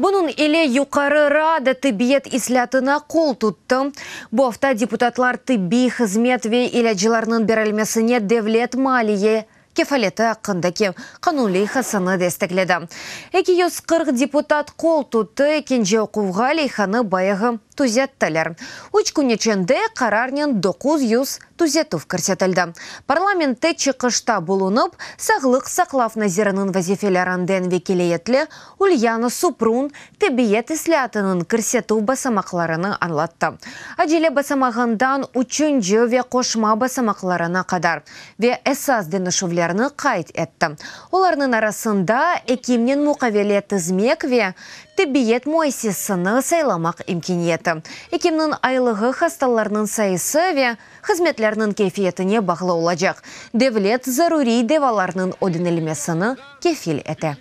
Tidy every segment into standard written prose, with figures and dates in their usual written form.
Bunıñ ile Yuqarı Rada tibbiyet islâatına qol tuttı. Bu afta deputatlar tibbiy hızmet ve ilâclarnıñ berilmesine devlet maliye kefaleti aqqındaki qanun leyhasını destekledi. 240 deputat qol tuttı, ekinci oquvğa leyhanı bayağı tüzettiler. Üç kün içinde qararnen 900 tüzetüv kirsetildi. Parlamentte çıqışta bulunıp, Sağlıq saqlav naziriniñ vazifelerinden vekiliyetli Ulyana Suprun tibbiyet islâatınıñ kirsetüv basamaqlarını añlattı. Acele basamağından üçünci ve qoşma basamaqlarına qadar ve esas deñişüvlerni qayd etti. Olarnıñ arasında ekimnen muqavele tizmek ve tibbiyet müessisesini saylamaq imkâniyeti. Ekimniñ aylığı hastalarnıñ sayısı ve hızmetlerniñ keyfiyetine bağlı olacaq. Devlet zaruriy devalarnıñ ödenilmesini kefil ete.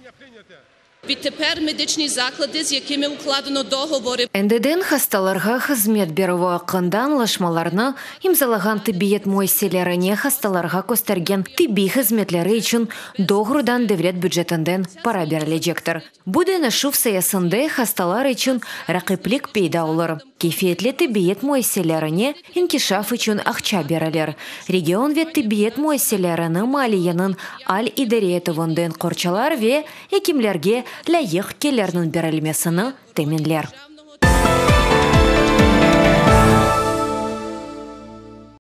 Відтепер медичні заклади, з якими укладено договори Endiden hastalarğa hızmet berüvi aqqında añlaşmalarnı imzalağan tibbiyet müessiselerine hastalarğa köstergen tibbiy hızmetleri içün doğrudan devlet bücetinden para berilecektir. Bu deñişüv sayesinde hastalar içün raqiplik peyda olur. Keyfiyetli tibbiyet müessiselerine inkişaf içün aqça berilir. Region ve tibbiyet müessiselerini maliyeniñ al idare etüvinden qorçalar ve ekimlerge lâyıq kelirniñ berilmesini teminler.